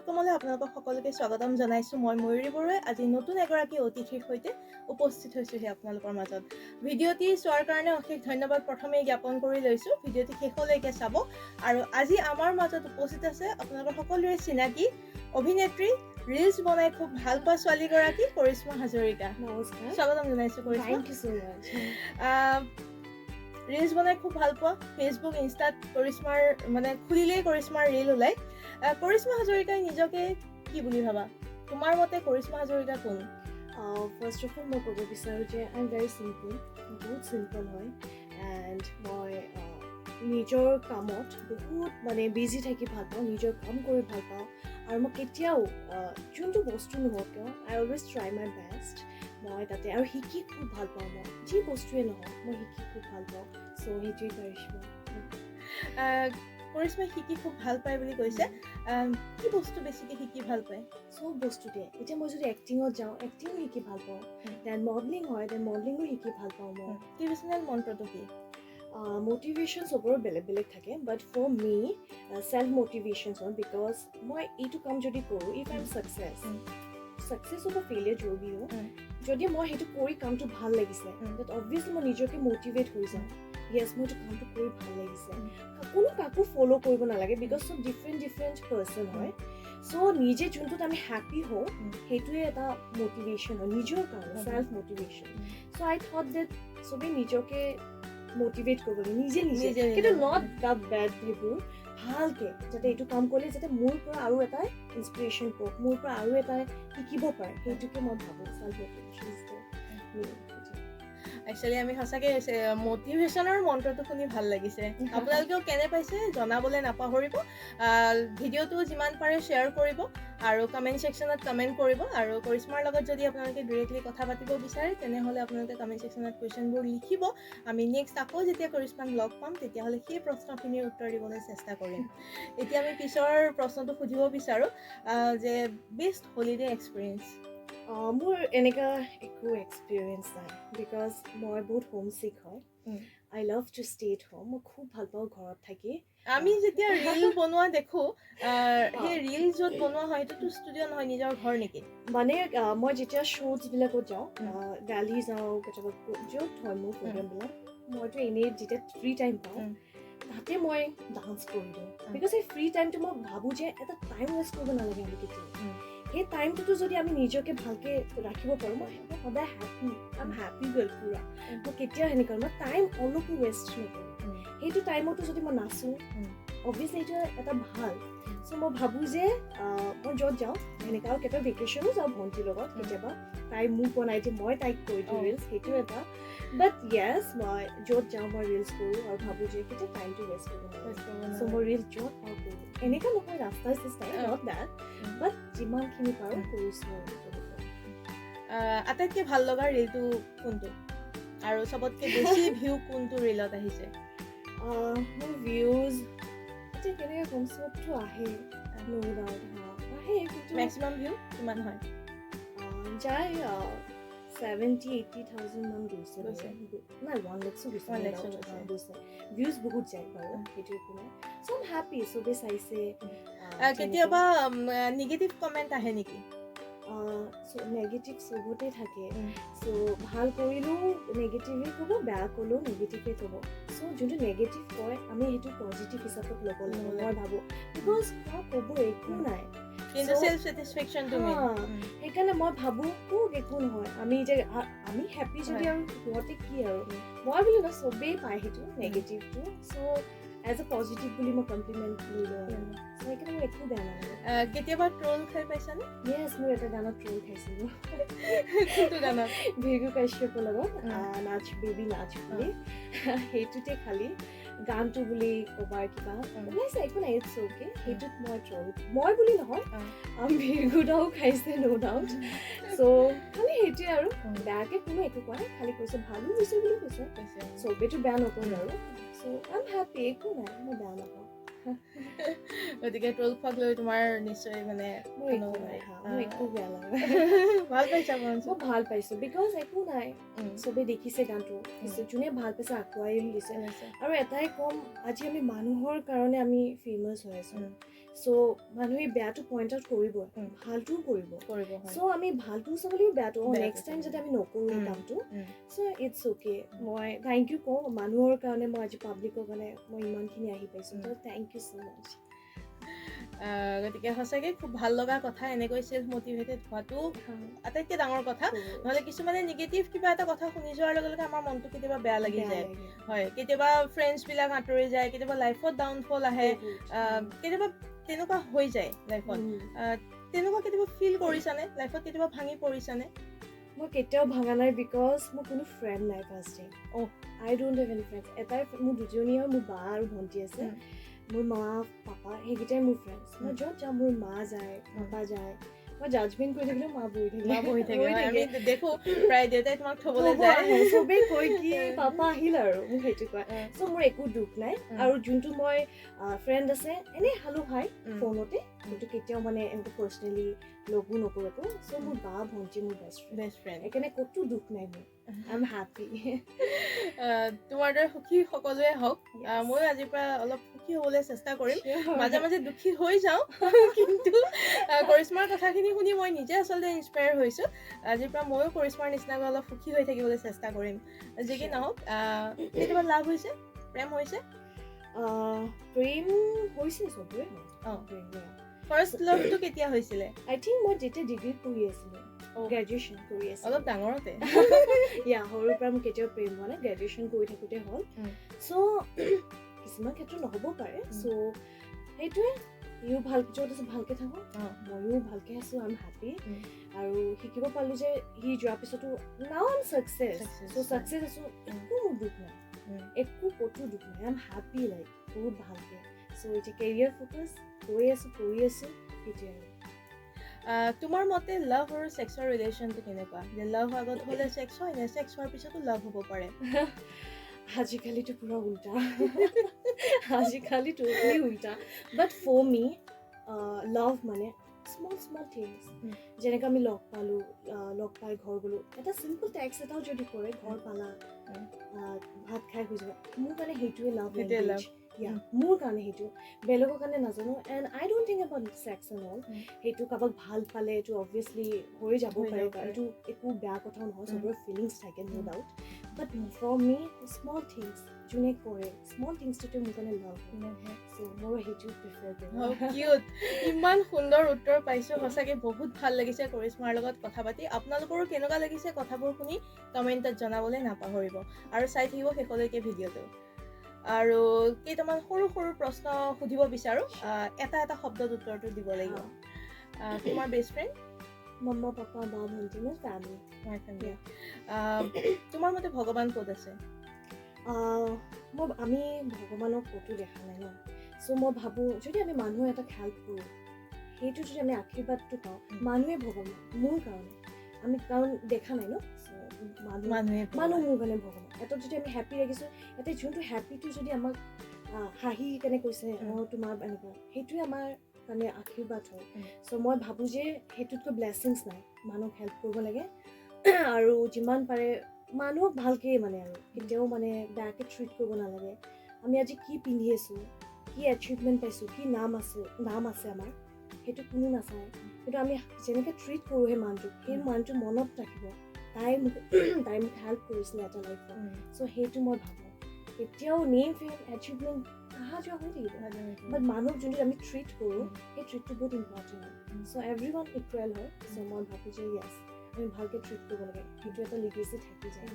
কমলৈ আপোনালোকক সকলোকে স্বাগতম জনাইছোঁ। মই ময়ূৰী বৰুৱাই আজি নতুন এগৰাকী অতিথিৰ সৈতে উপস্থিত হৈছোঁহি আপোনালোকৰ মাজত। ভিডিঅ'টি চোৱাৰ কাৰণে অশেষ ধন্যবাদ প্ৰথমেই জ্ঞাপন কৰি লৈছোঁ। ভিডিঅ'টি শেষলৈকে চাব। আৰু আজি আমাৰ মাজত উপস্থিত আছে আপোনালোকৰ সকলোৰে চিনাকি অভিনেত্ৰী, ৰিলছ বনাই খুব ভাল পোৱা ছোৱালীগৰাকী কৰিশ্মা হাজৰিকা। নমস্কাৰ। স্বাগতম জনাইছোঁ Karishma. Thank you so much. Reels বনাই খুব ভাল পোৱা, ফেচবুক, ইনষ্টাত কৰিশ্মাৰ মানে খুলিলেই কৰিশ্মাৰ ৰিল ওলায়। কৰিশ্মা হাজৰিকাই নিজকে কি বুলি ভাবা? তোমাৰ মতে কৰিশ্মা হাজৰিকা কোন? ফাৰ্ষ্ট অফ অল মই ক'ব বিচাৰোঁ যে I am very simple, বহুত চিম্পল হয়। এণ্ড মই নিজৰ কামত বহুত মানে বিজি থাকি ভাল পাওঁ, নিজৰ কাম কৰি ভাল পাওঁ। আৰু মই কেতিয়াও যোনটো বস্তু নহওক কিয়, I always try my best মই তাতে। আৰু শিকি খুব ভাল পাওঁ। মই যি বস্তুৱে নহওক, মই শিকি খুব ভাল পাওঁ। চ' সেইটোৱে কৰিশ্মা। কৰিশ্মাই শিকি খুব ভাল পায় বুলি কৈছে। কি বস্তু বেছিকে শিকি ভাল পায়? চব বস্তুতে। এতিয়া মই যদি এক্টিঙত যাওঁ, এক্টিঙো শিকি ভাল পাওঁ। Then modelling হয়, then মডেলিঙো শিকি ভাল পাওঁ মই। মটিভেশ্যনেল মন্ত্ৰটো কি? মটিভেশ্যন চবৰে বেলেগ বেলেগ থাকে, but for me self motivation হয়, because মই এইটো কাম যদি কৰোঁ, if I am success, success হ'ব, ফেইলিয়াৰ जो भी हो, যদি মই সেইটো কৰি কামটো ভাল লাগিছে, that obviously মই নিজকে মটিভেট হৈ যাওঁ, য়েছ, মই এইটো কামটো কৰি ভাল লাগিছে। কোনো কাকো ফ'ল' কৰিব নালাগে, because চব ডিফাৰেণ্ট ডিফাৰেণ্ট পাৰ্চন হয়। চ' নিজে যোনটোত আমি হেপ্পী হওঁ, সেইটোৱে এটা মটিভেশ্যন হয় নিজৰ কাৰণে, Self motivation. So I thought that চবেই নিজকে মটিভেট কৰিব লাগে নিজে নিজে, নিজে নিজে। কিন্তু not the bed, সেইবোৰ ভালকে, যাতে এইটো কাম কৰিলে যাতে মোৰ পৰা আৰু এটাই ইনস্পিৰেশ্যন পাওক, মোৰ পৰা আৰু এটাই শিকিব পাৰে, সেইটোকে মই ভাবোঁ চেল্ফ মটিভেশ্যন। একচুৱেলি আমি সঁচাকৈ মটিভেশ্যনৰ মন্ত্ৰটো শুনি ভাল লাগিছে। আপোনালোকেও কেনে পাইছে জনাবলৈ নাপাহৰিব। ভিডিঅ'টো যিমান পাৰে শ্বেয়াৰ কৰিব আৰু কমেণ্ট ছেকশ্যনত কমেণ্ট কৰিব। আৰু কৰিশ্মাৰ লগত যদি আপোনালোকে ডিৰেক্টলি কথা পাতিব বিচাৰে, তেনেহ'লে আপোনালোকে কমেণ্ট ছেকশ্যনত কুৱেশ্যনবোৰ লিখিব। আমি নেক্সট আকৌ যেতিয়া কৰিশ্মাক লগ পাম, তেতিয়াহ'লে সেই প্ৰশ্নখিনিৰ উত্তৰ দিবলৈ চেষ্টা কৰিম। এতিয়া আমি পিছৰ প্ৰশ্নটো সুধিব বিচাৰোঁ যে বেষ্ট হলিডে এক্সপিৰিয়েঞ্চ? মোৰ এনেকুৱা একো এক্সপিৰিয়েঞ্চ নাই, because মই বহুত হোম চিক হয়। I love to stay at home. মই খুব ভাল পাওঁ ঘৰত থাকি। আমি যেতিয়া ৰিল বনোৱা দেখোঁ, সেই ৰিল য'ত বনোৱা হয়, সেইটোতো ষ্টুডিঅ' নহয়, নিজৰ ঘৰ নেকি? মানে মই যেতিয়া শ্ব'জবিলাকত যাওঁ, দেলহি যাওঁ, কেতিয়াবা য'ত হয় মোৰ প্ৰগ্ৰেমবিলাক, মইতো এনেই যেতিয়া ফ্ৰী টাইম পাওঁ, তাতে মই ডান্স কৰি দিওঁ, because সেই ফ্ৰী টাইমটো মই ভাবোঁ যে এটা টাইম ৱেষ্ট কৰিব নালাগে আমি কেতিয়াও। সেই টাইমটোতো যদি আমি নিজকে ভালকৈ ৰাখিব পাৰোঁ, মই সদায় happy, I am happy girl পূৰা। মই কেতিয়াও সেনেকুৱা মই টাইম অলপো ৱেষ্ট নকৰোঁ। সেইটো টাইমতো যদি মই নাচোঁ, অভিয়াছলি এইটো এটা ভাল। চ' মই ভাবোঁ যে মই য'ত যাওঁ সেনেকুৱা, আৰু কেতিয়াবা ভেকেশ্যনো যাওঁ ভণ্টিৰ লগত, কেতিয়াবা তাই মোক বনাই দিয়ে, মই তাইক কৰি দিওঁ ৰিলছ, সেইটো এটা। বাট য়েছ, মই য'ত যাওঁ মই ৰিলছ কৰোঁ আৰু ভাবোঁ যে কেতিয়া টাইমটো ৱেষ্ট কৰিব নালাগে। চ' মই ৰিলছ য'ত পাওঁ কৰোঁ। এনেকুৱা নহয় ৰাস্তাই চাস্তাই, not that, বাট যিমানখিনি পাৰোঁ কৰিছোঁ আৰু তেনেকুৱা। আটাইতকৈ ভাল লগা ৰিলটো কোনটো আৰু চবতকৈ বেছি ভিউ কোনটো ৰিলত আহিছে? মোৰ ভিউজ এতিয়া কেনেকৈ ক'ম, চবটো আহে, ন' ডাউট, হা, আহে, কিন্তু মেক্সিমাম ভিউ কিমান হয়? যায়, 70-80 থাউজেণ্ড মান গৈছে। গৈছে। নাই, 1 লেক্সো গৈছে। 1 No lakhs ও doubt, গৈছে। হা, গৈছে। ভিউজ বহুত যায় বাৰু, সেইটো একো নাই। চ' আম হেপী, চবেই চাইছে। কেতিয়াবা নিগেটিভ কমেণ্ট আহে নেকি? নেগেটিভ চবতে থাকে। চ' ভাল কৰিলেও নেগেটিভেই ক'ব, বেয়া ক'লেও নেগেটিভেই ক'ব। চ' যোনটো নেগেটিভ কয়, আমি সেইটো পজিটিভ হিচাপত ল'ব লাগে। ল'ব লাগে। মই ভাবোঁ, because ক'ব একো নাই। কিন্তু চেল্ফ ছেটিছফেকশ্যনটো মেইন। হা, সেইকাৰণে মই ভাবোঁ কওক, একো নহয়। আমি যে আমি হেপী যদি, আৰু সিহঁতে কি আৰু। মই বুলি নহয়, চবেই পায় সেইটো নেগেটিভটো। চ' এজ এ পজিটিভ বুলি মই কমপ্লিমেণ্ট লৈ লওঁ আৰু। চ' সেইকাৰণে মোৰ একো বেয়া নালাগে। কেতিয়াবা ট্ৰল খাই পাইছানে? য়েছ, মোৰ এটা গানত ট্ৰল খাইছিলোঁ। কোনটো গানত? ভৃগু কাশ্যপৰ লগত, নাচ বেবী নাচ বুলি। সেইটোতে খালি গানটো বুলি ক'বাৰ কিবা ওলাইছে, একো নাই, it's okay. সেইটোত মই ট্ৰল, মই বুলি নহয়, ভৃগুদাও খাইছে, ন' ডাউট। চ' খালি সেইটোৱে আৰু, বেয়াকে কোনো একো কোৱা নাই, খালি কৈছে ভালো হৈছে বুলি কৈছে। চবেইতো বেয়া নকয় আৰু। চ' I am happy, একো নাই, মই বেয়া নাপাওঁ। গতিকে ট্ৰল খোৱাক লৈ তোমাৰ নিশ্চয় মানে মোৰ একো নাই, হা, মোৰ একো বেয়া লগা নাই। ভাল পাইছা বৰঞ্চ? মই ভাল পাইছোঁ, because একো নাই, চবেই দেখিছে গানটো, যোনে ভাল পাইছে আঁকোৱালি দিছে। আৰু এটাই ক'ম, আজি আমি মানুহৰ কাৰণে আমি ফেমাছ হৈ আছোঁ। চ' মানুহে বেয়াটো পইণ্ট আউট কৰিবই, ভালটোও কৰিব। কৰিব, হয়। চ' আমি ভালটোও চাব লাগিব, বেয়াটো বেয়াটো নেক্সট টাইম চাব। যাতে আমি নকৰোঁ এই কামটো। চ' it's okay, মই thank U কওঁ মানুহৰ কাৰণে। মই আজি পাব্লিকৰ কাৰণে মই ইমানখিনি আহি পাইছোঁ। ত' thank you so মাছ। গতিকে সঁচাকৈ খুব ভাল লগা কথা। এনেকৈ চেল্ফ মটিভেটেড হোৱাটো আটাইতকৈ ডাঙৰ কথা। নহ'লে কিছুমানে নিগেটিভ কিবা এটা কথা শুনি যোৱাৰ লগে লগে আমাৰ মনটো কেতিয়াবা বেয়া লাগি যায়। হয়, কেতিয়াবা ফ্ৰেণ্ডছবিলাক আঁতৰি যায়, কেতিয়াবা লাইফত ডাউনফল আহে, কেতিয়াবা তেনেকুৱা হৈ যায় লাইফত। তেনেকুৱা কেতিয়াবা ফিল কৰিছানে? লাইফত কেতিয়াবা ভাঙি পৰিছানে? মই কেতিয়াও ভাঙা নাই, because মোৰ কোনো ফ্ৰেণ্ড নাই first thing. I don't have any friends. এটাই মোৰ দুজনী হয়, মোৰ বা আৰু ভণ্টি আছে। মোৰ মা, পাপা, সেইকেইটাই মোৰ ফ্ৰেণ্ডছ। মই য'ত যাওঁ, মোৰ মা যায়, পাপা যায়। মই জাজমেণ্ট কৰি থাকিলেও মা বহি থাকে। মা বহি থাকে। ৰৈ হয়, থাকে। আমি দেখো প্ৰায় দেউতাই তোমাক থ'বলৈ থ'ব যায়। আহে, চবেই কয় কি পাপা আহিল আৰু মোক সেইটো কয়। চ' মোৰ একো দুখ নাই। আৰু যোনটো মই ফ্ৰেণ্ড আছে, এনেই হেল্ল' হাই ফোনতে, কিন্তু কেতিয়াও মানে এনেকৈ পাৰ্চনেলি লগো নকৰোঁ একো। চ' মোৰ বা, ভণ্টি মোৰ বেষ্ট ফ্ৰেণ্ড। Best friend. সেইকাৰণে ক'তো দুখ নাই মোৰ, I am happy. তোমাৰ দৰে সুখী সকলোৱে হওক। ময়ো আজিৰ পৰা অলপ সুখী হ'বলৈ চেষ্টা কৰিম। মাজে মাজে দুখী হৈ যাওঁ, কিন্তু কৰিশ্মাৰ কথাখিনি শুনি মই নিজে আচলতে ইনস্পায়াৰ হৈছোঁ। আজিৰ পৰা ময়ো কৰিশ্মাৰ নিচিনাকৈ অলপ সুখী হৈ থাকিবলৈ চেষ্টা কৰিম। যি কি নহওক, কেতিয়াবা লাভ হৈছে, প্ৰেম হৈছে? প্ৰেম হৈছে, চবৰে হয়। প্ৰেম, yeah. First লাভটো কেতিয়া হৈছিলে? আই থিংক মই যেতিয়া ডিগ্ৰীত পঢ়ি আছিলোঁ, গ্ৰেজুৱেশ্যন কৰি আছিলোঁ। অলপ ডাঙৰতে। ইয়া, সৰুৰ পৰা মোৰ কেতিয়াও প্ৰেম হোৱা নাই, গ্ৰেজুৱেশ্যন কৰি থাকোঁতে হ'ল। চ' কিছুমান ক্ষেত্ৰত নহ'বও পাৰে। চ' সেইটোৱে, সিও ভাল য'ত আছে ভালকে থাকক, ময়ো ভালকে আছোঁ, I am happy. আৰু শিকিব পালোঁ যে সি যোৱাৰ পিছতো নাও I am success. Success, চ' হয়। ছাকচেছ আছোঁ, একো মোৰ দুখ নাই। একো ক'তো দুখ নাই, I am happy like বহুত ভালকে। চ' এতিয়া কেৰিয়াৰ ফ'কাছ কৰি আছোঁ, কৰি আছোঁ, সেইটোৱে আৰু। তোমাৰ মতে লাভ আৰু ছেক্সৰ ৰিলেশ্যনটো কেনেকুৱা, যে লাভ আগত হ'লে ছেক্স হয় নে ছেক্স হোৱাৰ পিছতো লাভ হ'ব পাৰে? আজিকালিতো পুৰা উল্টা, আজিকালি ট'টেলি উল্টা। বাট ফৰ মি লাভ মানে স্মল স্মল থিংছ। যেনেকৈ আমি লগ পালোঁ, লগ পাই ঘৰ গ'লোঁ, এটা চিম্পল টেক্সট এটাও যদি কৰে, ঘৰ পালা, ভাত খাই শুই যাবা, মোৰ কাৰণে সেইটোৱে লাভ। সেইটোৱে লেংগুৱেজ। Love. ইয়া, মোৰ কাৰণে সেইটো, বেলেগৰ কাৰণে নাজানো। And I don't think about sex and all. সেইটো কাৰোবাক ভাল পালে এইটো অবভিয়াছলি হৈ যাব হৈ পাৰে। যাব পাৰে। এইটো একো বেয়া কথাও নহয়, চবৰে ফিলিংছ থাকে, no doubt, but for me small things যোনে কৰে, স্মল থিংছটোতে মোৰ কাৰণে লাভ হয়। চ' ময়ো সেইটো প্ৰিফাৰ কৰোঁ। কিউট, ইমান সুন্দৰ উত্তৰ পাইছোঁ। সঁচাকৈ বহুত ভাল লাগিছে কৰিশ্মাৰ লগত কথা পাতি। আপোনালোকৰো কেনেকুৱা লাগিছে কথাবোৰ শুনি কমেণ্টত জনাবলৈ নাপাহৰিব আৰু চাই থাকিব শেষলৈকে ভিডিঅ'টো। আৰু কেইটামান সৰু সৰু প্ৰশ্ন সুধিব বিচাৰোঁ, এটা এটা শব্দত উত্তৰটো দিব লাগিব। তোমাৰ বেষ্ট ফ্ৰেণ্ড? মাম্মা, পাপা, বা, ভণ্টি, মোৰ ফেমিলি। মাই ফেমিলি। তোমাৰ মতে ভগৱান ক'ত আছে? আমি ভগৱানক ক'তো দেখা নাই ন। চ' মই ভাবোঁ যদি আমি মানুহ এটাক হেল্প কৰোঁ, সেইটো যদি আমি আশীৰ্বাদটো পাওঁ, মানুহে ভগৱান মোৰ কাৰণে। আমি কাৰণ দেখা নাই ন। চ' মানুহ মানুহে মানুহ মোৰ কাৰণে ভগৱান। এটাত যদি আমি হেপী ৰাখিছোঁ, ইয়াতে যোনটো হেপিটো যদি আমাক হাঁহি কেনে কৈছে, অঁ, তোমাৰ এনেকুৱা, সেইটোৱে আমাৰ কাৰণে আশীৰ্বাদ হয়। চ' মই ভাবোঁ যে সেইটোতকৈ ব্লেছিংছ নাই। মানুহক হেল্প কৰিব লাগে আৰু যিমান পাৰে মানুহক ভালকৈ, মানে আৰু কেতিয়াও মানে বেয়াকৈ ট্ৰিট কৰিব নালাগে। আমি আজি কি পিন্ধি আছোঁ, কি এচিভমেণ্ট পাইছোঁ, কি নাম আছে আমাৰ, সেইটো কোনো নাচায়। কিন্তু আমি যেনেকৈ ট্ৰিট কৰোঁ সেই মানুহটোক, সেই মানুহটো মনত ৰাখিব, তাই মোক হেল্প কৰিছিলে এটা লাইফত। চ' সেইটো মই ভাবোঁ, কেতিয়াও নেম ফেম এচিভমেণ্ট অহা যোৱা হৈ থাকিব, বাট মানুহক যোনটো আমি ট্ৰিট কৰোঁ, সেই ট্ৰিটটো বহুত ইম্পৰ্টেণ্ট হয়। চ' এভৰি ওৱান ইকুৱেল হয়। চ' মই ভাবোঁ যে য়েছ, আমি ভালকৈ ট্ৰিট কৰিব লাগে, সেইটো এটা লিগেচি থাকি যায়।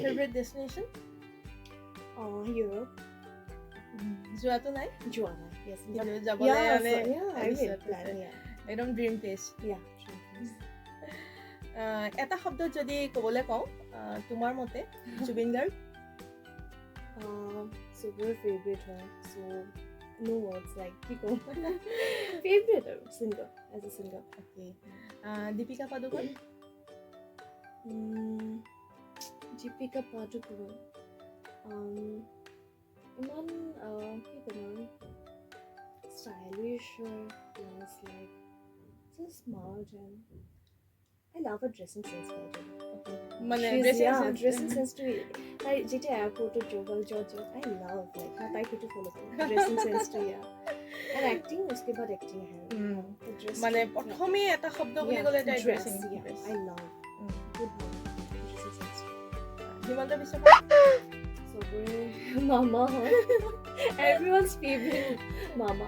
Favourite destination? অঁ, ইউৰোপ। যোৱাটো নাই? যোৱা নাই, য়েছ। কিন্তু যাবলৈ মানে একদম ড্ৰিম প্লেচ। এটা শব্দত যদি ক'বলৈ কওঁ, তোমাৰ মতে জুবিন গাৰ্গ? চবৰে ফেভৰেট হয়, চ' ন' ৱৰ্ডছ, লাইক কি ক'ম, ফেভৰেট আৰু singer, as a singer. Okay, Deepika Padukone? Deepika Padukone ইমান কি ক'ম আৰু, ষ্টাইলিছ হয়, plus like smart and I love her dressing sense, by the way. মানে ড্ৰেছিং চেন্সটো তাই যেতিয়া এয়াৰপৰ্টত যোগ য'ত য'ত, I love, like মই তাইক সেইটো ফ'ল' কৰোঁ, ড্ৰেছিং চেন্সটো। ইয়া, এণ্ড এক্টিং, उसके बाद এক্টিং আহে। মানে প্ৰথমে এটা শব্দ বুলি ক'লে তাই ড্ৰেছিং। I love, বহুত ভাল ড্ৰেছিং চেন্সটো। হিমন্ত বিশ্ব শৰ্মা? চবৰে মামা হয়, এভৰিৱানছ ফেভৰেট মামা।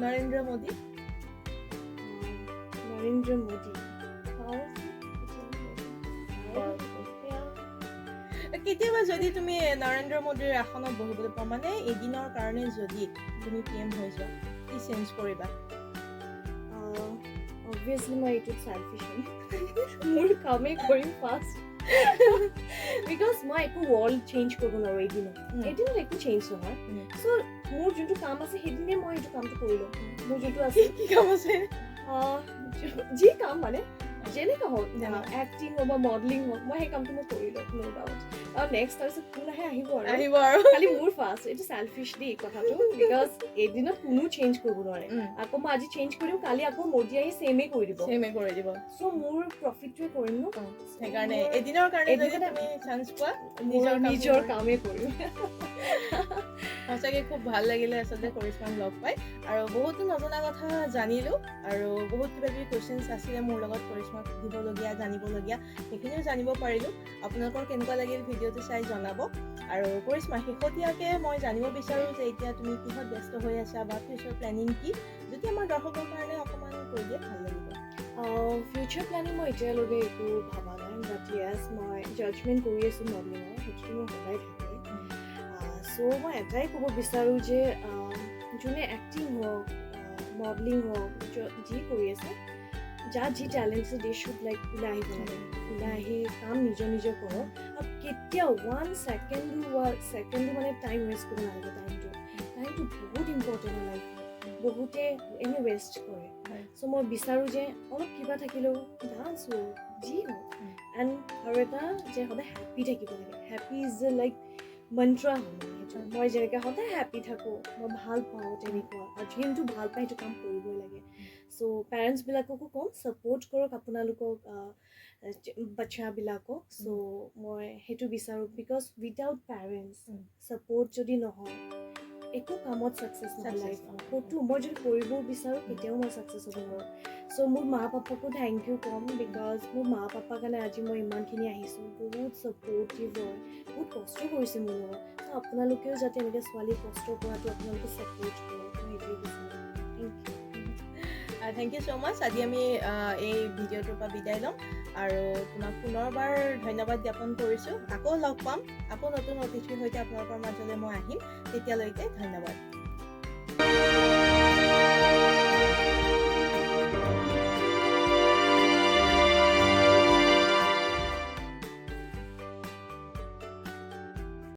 নৰেন্দ্ৰ মোদী? নৰেন্দ্ৰ মোদী powerful. Yeah. কেতিয়াবা যদি তুমি নৰেন্দ্ৰ মোদীৰ আসনত বহিবলৈ পোৱা, মানে এদিনৰ কাৰণে যদি তুমি পি এম হৈ যোৱা, কি চেঞ্জ কৰিবা? অবভিয়াছলি মই এইটোত চেলফিছ হ'ম, মোৰ কামেই কৰিম ফাৰ্ষ্ট, because মই একো ৱৰ্ল্ড চেঞ্জ কৰিব নোৱাৰোঁ এদিনত। এদিনত একো চেঞ্জ নহয়। চ' মোৰ যোনটো কাম আছে, সেইদিনে মই সেইটো কামটো কৰি ল'ম, মোৰ যোনটো আছে। কি কাম আছে? যি কাম মানে যেনেকুৱা হওক, যেনেকুৱা। এক্টিং হওক বা মডেলিং হওক, মই সেই কামটো মই কৰি ল'ম, ন' ডাউট। আৰু নেক্সট তাৰপিছত কোন আহে আহিব আৰু। আহিব আৰু। খালি মোৰ ফাৰ্ষ্ট, এইটো চেলফিছ দেই কথাটো, because এদিনত কোনো চেঞ্জ কৰিব নোৱাৰে। আকৌ মই আজি চেঞ্জ কৰিম, কালি আকৌ মোদী আহি ছেমেই কৰি দিব। ছেমে কৰি দিব। চ' মোৰ প্ৰফিটটোৱে কৰিম ন। সেইকাৰণে এদিনৰ কাৰণে যদি তুমি চান্স পোৱা, নিজৰ নিজৰ কামটো নিজৰ কৰিম। কামেই কৰিম। সঁচাকৈ খুব ভাল লাগিলে আচলতে কৰিশ্মাক লগ পাই আৰু বহুতো নজনা কথা জানিলোঁ আৰু বহুত কিবা কিবি কুৱেশ্যনছ আছিলে মোৰ লগত কৰিশ্মাক সুধিবলগীয়া, জানিবলগীয়া, সেইখিনিও জানিব পাৰিলোঁ। আপোনালোকৰ কেনেকুৱা লাগিল ভিডিঅ'টো চাই জনাব। আৰু কৰিশ্মা, শেহতীয়াকৈ মই জানিব বিচাৰোঁ যে এতিয়া তুমি কিহত ব্যস্ত হৈ আছা বা ফিউচাৰ প্লেনিং কি, যদি আমাৰ দৰ্শকৰ কাৰণে অকণমান কৈ দিয়ে ভাল লাগিব। ফিউচাৰ প্লেনিং মই এতিয়ালৈকে একো ভবা নাই, বাট য়েছ, মই জাজমেণ্ট কৰি আছোঁ মডেলিঙৰ, সেইটোতো মোৰ সদায় থাকে। চ' মই এটাই ক'ব বিচাৰোঁ যে যোনে এক্টিং হওক, মডেলিং হওক, যি কৰি আছে, যাৰ যি টেলেণ্ট আছে, দে should like ওলাই আহিব লাগে। ওলাই আহি কাম নিজৰ নিজৰ কৰক আৰু কেতিয়াও ওৱান ছেকেণ্ডো মানে টাইম ৱেষ্ট কৰিব নালাগে। টাইমটো বহুত ইম্পৰ্টেণ্ট হয় লাইফত, বহুতে এনেই ৱেষ্ট কৰে। চ' মই বিচাৰোঁ যে অলপ কিবা থাকিলেও, ডান্স হওক, যি হওক, এণ্ড আৰু এটা যে সদায় হেপ্পী থাকিব লাগে। হেপ্পী is the like মন্ত্ৰা হয়। মানে সেইটো মই যেনেকৈ সদায় হেপ্পী থাকোঁ, মই ভাল পাওঁ তেনেকুৱা, আৰু যোনটো ভাল পায় সেইটো কাম কৰিবই লাগে। চ' পেৰেণ্টছবিলাককো ক'ম, ছাপৰ্ট কৰক আপোনালোকক বাচ্ছাবিলাকক। চ' মই সেইটো বিচাৰোঁ, because without parents support যদি নহয়, একো কামত ছাকচেছ নহয় Success লাইফত। নহয়। ক'তো মই যদি কৰিবও বিচাৰোঁ, কেতিয়াও মই ছাকচেছ হ'ব নোৱাৰোঁ। চ' মোৰ মা পাপাকো thank U ক'ম, because মোৰ মা পাপাৰ কাৰণে আজি মই ইমানখিনি আহিছোঁ। বহুত ছাপৰ্টিভ হয়, বহুত কষ্ট কৰিছে মোৰ লগত। চ' আপোনালোকেও যাতে এনেকৈ ছোৱালী কষ্ট কৰাটো আপোনালোকে ছাপৰ্ট কৰক, মই সেইটোৱে বিচাৰোঁ। Thank U. Thank you so মাছ। আজি আমি এই ভিডিঅ'টোৰ পৰা বিদায় ল'ম আৰু তোমাক পুনৰবাৰ ধন্যবাদ জ্ঞাপন কৰিছোঁ। আকৌ লগ পাম, আকৌ নতুন অতিথিৰ সৈতে আপোনালোকৰ মাজলৈ মই আহিম। তেতিয়ালৈকে ধন্যবাদ।